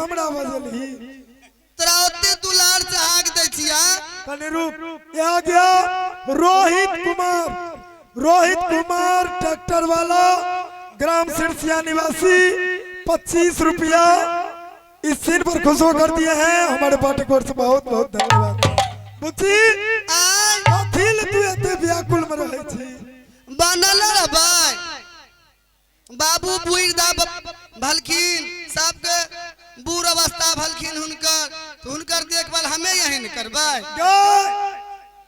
हमरा बजलही। तोरा ओते दुलार से हाक दै छिया। कनि रुक, यहाँ गया रोहित कुमार, रोहित कुमार ट्रैक्टर वाला, ग्राम सिरसिया निवासी, 25 रुपया इस सीन पर खुश होकर दिए हैं हमारे पाठक वर्ष, बहुत बहुत धन्यवाद। बुच्ची आय कथी ले तू एते व्याकुल में रहै छी? बनल रहबै बाबू, बुढ़ दा भलखिन, सबके बूढ़ अवस्था भलखिन हुनकर, तो हुनकर देखभाल हमें यही न करबै। गे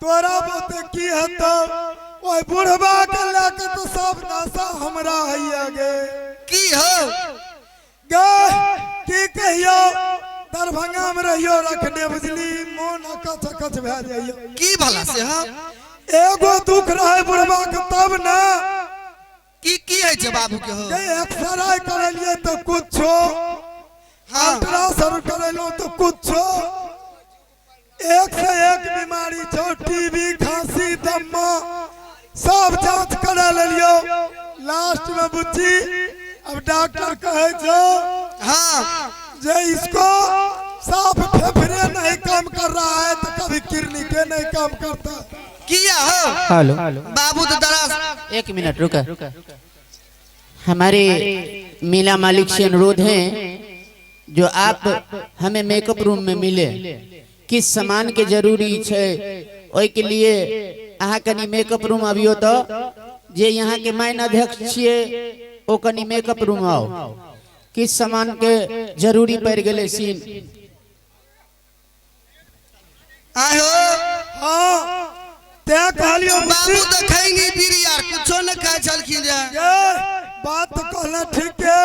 तोरा बहुते की हेतौ, ओहि बुढ़बा के लए के तो सब नशा हमरा हैया गे। की हो गे की कहियो, दरभंगा में रहियो रखने बुझली मोन अकच अकच भए जाइयो। की भला से? हाँ, एगो दुख रहे बुढ़बा के तब ने। की की है छै बाबू के हो? गे एक्सरे करेलिए तो कुछो, अल्ट्रासाउंड करेलो तो कुछो, एक से एक बीमारी छौ, टीबी, खांसी, दम्मा सब जांच करा लेलियो। लास्ट में बुच्ची अब डॉक्टर कहे छौ जे इसको साफ फेफड़े नहीं काम कर रहा है तो कभी किडनी के नहीं काम करता। किया हो? हेलो बाबू तो दराज। एक मिनट रुका। हमारे मेला मालिक से अनुरोध है जो आप हमें मेकअप रूम में मिले, किस सामान के जरूरी छै ओहि के लिए अहाँ कनी मेकअप रूम अबियो। तो जे यहाँ के माइन अध्यक्ष छियै ओ कनी मेकअप रूम आओ, किस सामान के जरूरी पड़ गेलै सीन। आय हो। हाँ तैं कहलियो बाबू तो खैनी बीड़ी यार कुछो न खाइ छलखिन रे। गे बात तो कहला ठीक है,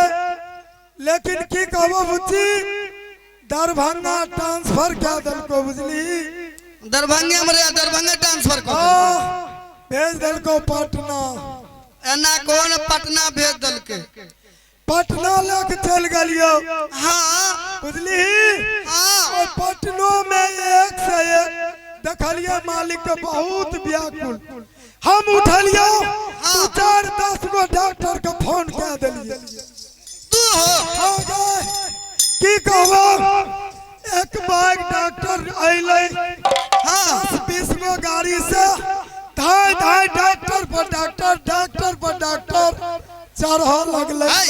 लेकिन की कहबो बुच्ची, दरभंगा ट्रांसफर कए देलको बुझली। दरभंगे में रे, दरभंगे ट्रांसफर कर? हाँ, भेज देलको पटना। एना कोन पटना भेज देलकै? पटना लऽ के चलि गेलियो बुझली। ओहि पटनो में एक से एक देखलिए मालिक के बहुत व्याकुल। हम उठलियो, दू चार 10 गो डॉक्टर के फोन कए देलिए। तू हो? हाँ गे, की कहबो, एक बैग डॉक्टर अयलै, 10-20 गो गाड़ी से धाय धाय डॉक्टर पर डॉक्टर, डॉक्टर पर डॉक्टर चढ़ऽ लगलै। है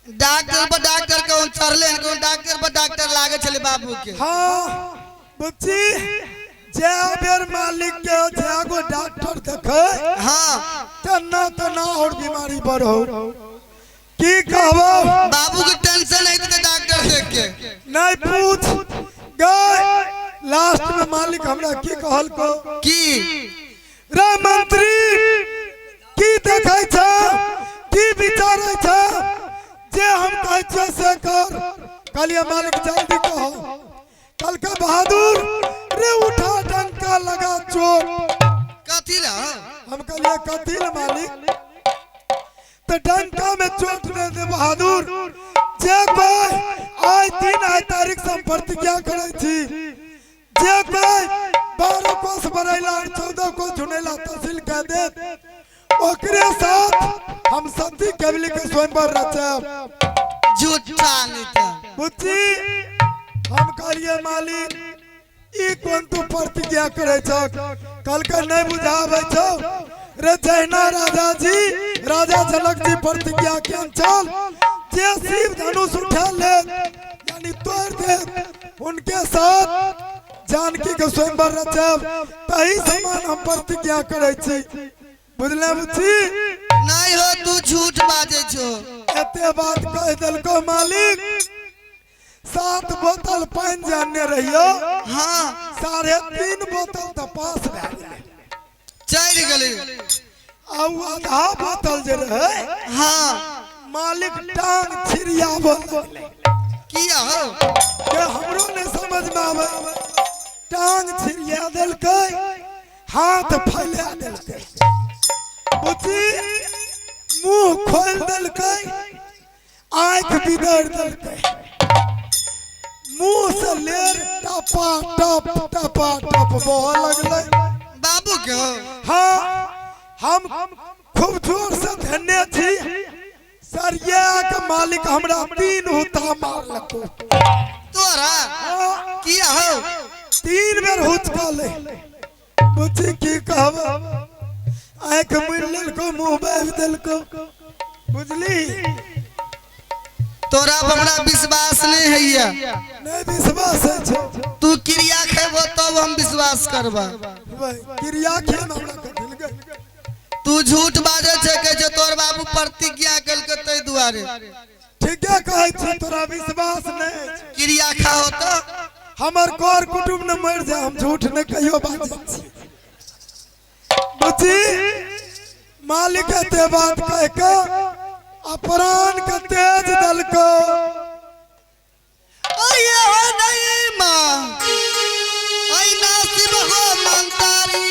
डॉक्टर पर डॉक्टर कौन चढ़ले हन? कौन डॉक्टर पर डॉक्टर लागे छले बाबू के? हाँ बुच्ची, जे बेर मालिक के जे गो डॉक्टर देखे तना तना और बीमारी बढ़ो, की कहबो। बाबू के टेंशन है तो डॉक्टर देख के। नहीं पूछ गए, लास्ट में मालिक हमरा की कहल को? की? रे मंत्री, की देखै छ, की विचारै छ, जे हम कहै छियै से कर। कहलिए मालिक जल्दी कहो। कल का बहादुर रे उठा डंका लगा चोट। कथी ला? हम कहलिए कथी ला मालिक? तो डंका में चोट दे दे बहादुर, जे कोई आइ दिन आइ तारीख से हम प्रतिज्ञा करै छी, जे कोई 12 कोस बरैला और 14 कोस झुनेला तहसील कह देत, ओकरे साथ हम सती केवली के स्वयंवर रचब। झूठा नहीं था। बुच्ची हम कहलिए मालिक ई कोन तू प्रतिज्ञा करे छक? कल के नहीं बुझाबै छौ रे, जहिना राजा जी राजा जनक जी प्रतिज्ञा केन छल जे शिव धनुष उठा ले यानी तोड़ दे उनके साथ जानकी के स्वयंवर रचब, तही समान हम प्रतिज्ञा करे छी। बुझले बुच्ची? नहीं हो, तू झूठ बाजे छो। एते बात कह देलको मालिक, 7 बोतल पानि जानने रहियो, 3.5 बोतल तऽ पास भए गेलै। चढ़ि गेलै। आ उ आधा बोतल जे रहै, मालिक टांग छिड़ियाबऽ लगलै। किया हो? के हमरो नहि समझ में आबै, टांग छिड़िया देलकै, हाथ फैला देलकै, बुच्ची मुंह खोलि देलकै, आँखि बिदरि देलकै, मुंह से लेर टपा टप टपा टप बहऽ लगलै। बाबू के हो? हाँ, हम खूब जोर से धन्य छी। सरिया के मालिक हमरा 3 हुता मारलको। तोरा किया हो? 3 बेर हुचकले। बुझी की कहब, आँख मुड़ लेलको, मुँह बाबि देलको, बुझली? तोरा पर हमरा विश्वास नहीं है। नहीं विश्वास है छो। तू क्रिया खेबो तब हम विश्वास करबा। क्रिया खेब हमरा कथिल गए? तू झूठ बाजे छे के जो तोर बाबू प्रतिज्ञा कलके तै दुआरे। ठीके कहै छी, तोरा विश्वास नहीं है। क्रिया खाओ तो हमर कर कुटुंब न मर जाए, हम झूठ नहीं कहियो बाजै छी। बुझी मालिक एते बात कह के अपरान के तेज दलको। अये हो नहीं माँ, ऐ नासिब हो मंतारी।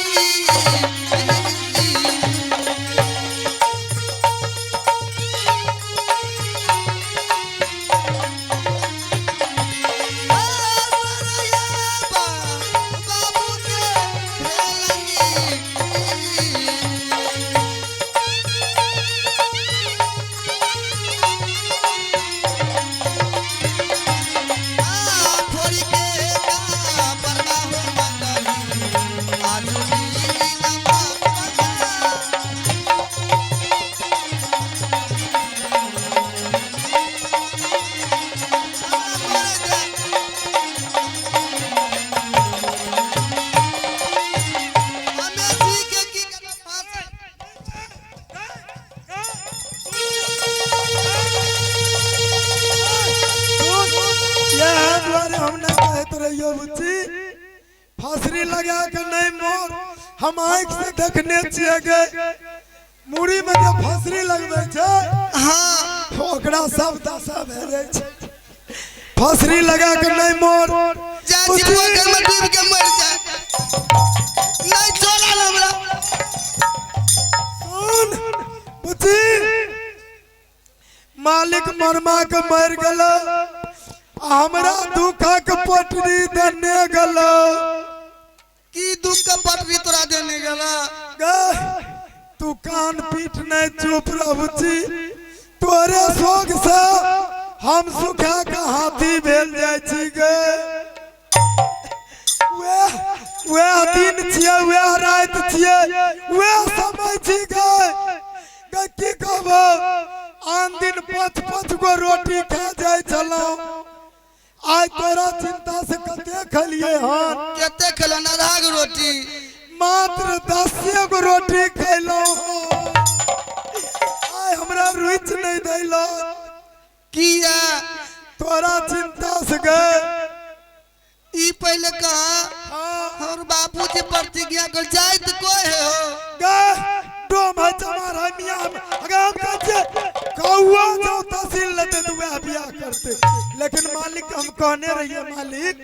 फांसरी लगा के नहीं मोर, हम आँख से देखने छियै गे मुड़ी में जे फांसरी लगबै छै, हाँ ओकरा सब दशा भए जाइ छै। फांसरी लगा के नहीं मोर, जा पोखर में डूब के मर जा। नहीं चलल हमरा। सुन बुच्ची, मालिक मरमा के मर गेलो, हमरा दुखक पटरी देने गेलो। की दुख के पटरी तोरा देने गेला? तू कान पीठ नहीं चुप रह बुच्ची, तोरे शोक से हम सुखा के हाथी भेल जाइ छी गे। वएह दिन छियै, वएह राति छियै, वएह समय छी गे। की कहबो, आन दिन 5-5 गो रोटी खा जाइ छलहुँ, आइ तोरा चिंता से कते खेलिए हन? कते खेलहुँ? आधा गो रोटी, मात्र 10 गो रोटी खेलहुँ। आइ हमरा रुचि नहीं दैलक। किया? तोरा चिंता से गे। ई पहले कहा और बाबूजी प्रतिज्ञा कर जाइत कोई है हो गे डोम है चमार है मियां। अगर हम कहते कौआ जाओ तहसील लेते तो वह बियाह करते, लेकिन मालिक हम कहने रहिए मालिक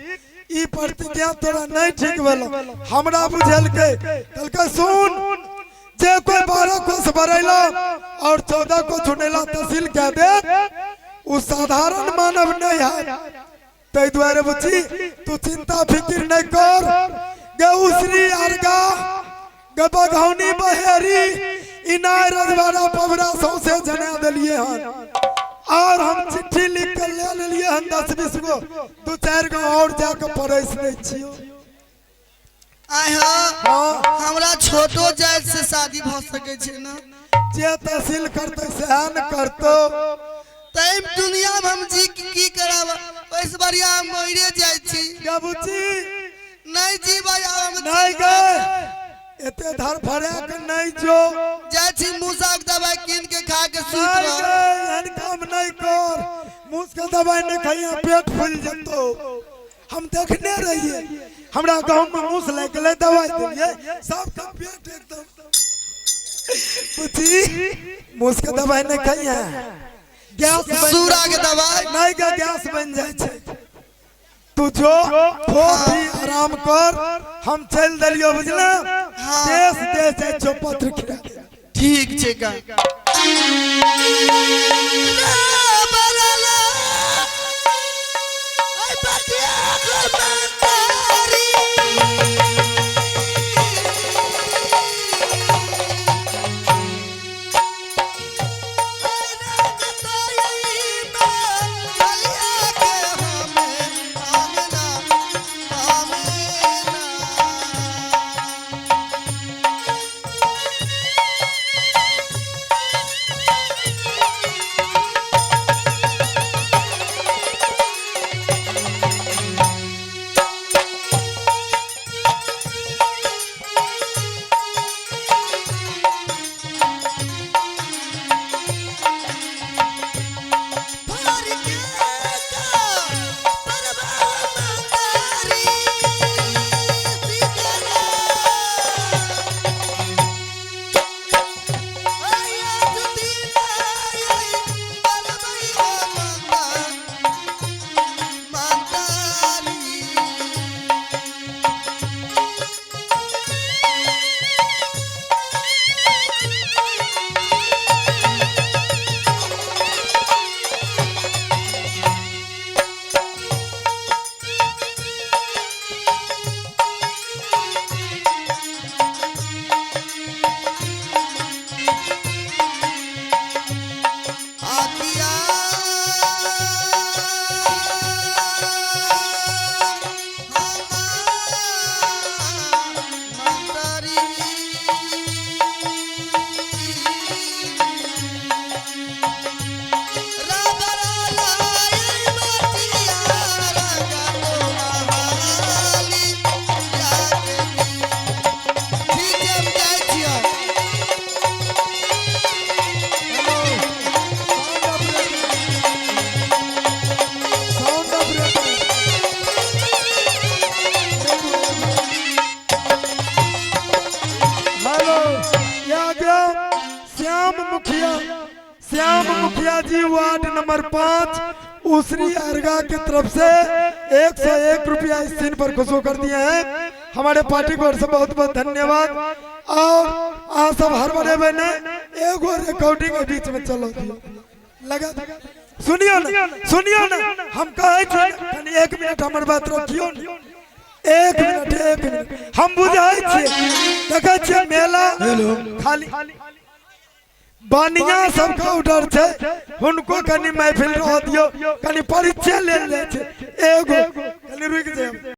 ई प्रतिज्ञा तोरा नहीं ठीक भेलो। हमरा बुझेलकै, कहलकै सुन, जे कोई 12 कोस भरेला और 14 को चुनेला तहसील कह दे, उ साधारण मानव नहीं है। तै दुआरे बुच्ची तू चिंता फिक्र नहीं कर गे। उसरी अरगा गे बघौनी बहेरी इनाय रजवाड़ा पवरा सौंसे जना दिलिए हन, और हम चिट्ठी लिख के ले लेलिए हन 10-20 गो, 2-4 गो और जाके पड़ोस नहीं छियो। आय हो, हमरा छोटो जात से शादी भ सके छै ना? जे तहसील करते सएह न करतो। तै दुनिया में हम जी की करब, ओइस बढ़िया हम मरे जाइ छी। बुच्ची नहीं जी भाई, हम नहीं गए एते धर फरा के नहीं जो जाइ छी, मूसा के दवाई कीन के खा के सुत रह। एहन काम नहीं कर, मूस के दवाई नहीं खाइया पेट फूल जतो। हम देखने रहिए, हमरा गांव में मूस लागि गेलै, दवाई देलिए, सबके पेट एकदम। बुच्ची मूस के दवाई नहीं खाइया, गैस सूरा के दवाई नहीं गे, गैस बन जाइ छै। तू जो खो भी आराम कर, हम चल देलियो बुझले। देश देश जाइ छौ पत्र खिला। ठीक छै का। श्याम मुखिया जी वार्ड नंबर 5 उसरी अरगा के तरफ से 101 रुपया इस सीन पर खुशबू कर दिए हैं। हमारे पार्टी को से बहुत बहुत धन्यवाद। और आ सब हर बड़े बने एगो रिकॉर्डिंग के बीच में चलो दियो लगा। सुनियो ना, सुनियो ना, हम कहे छी कनी 1 मिनट हमर बात रखियो न। 1 मिनट, 1 मिनट, हम बुझाई छियै, देखै छियै मेला खाली बानिया सबके ऑर्डर छै, हुनको कनी महफिल रह दियो, कनी परिचय लेल जाइ छै, एगो कनी रुकि जाय।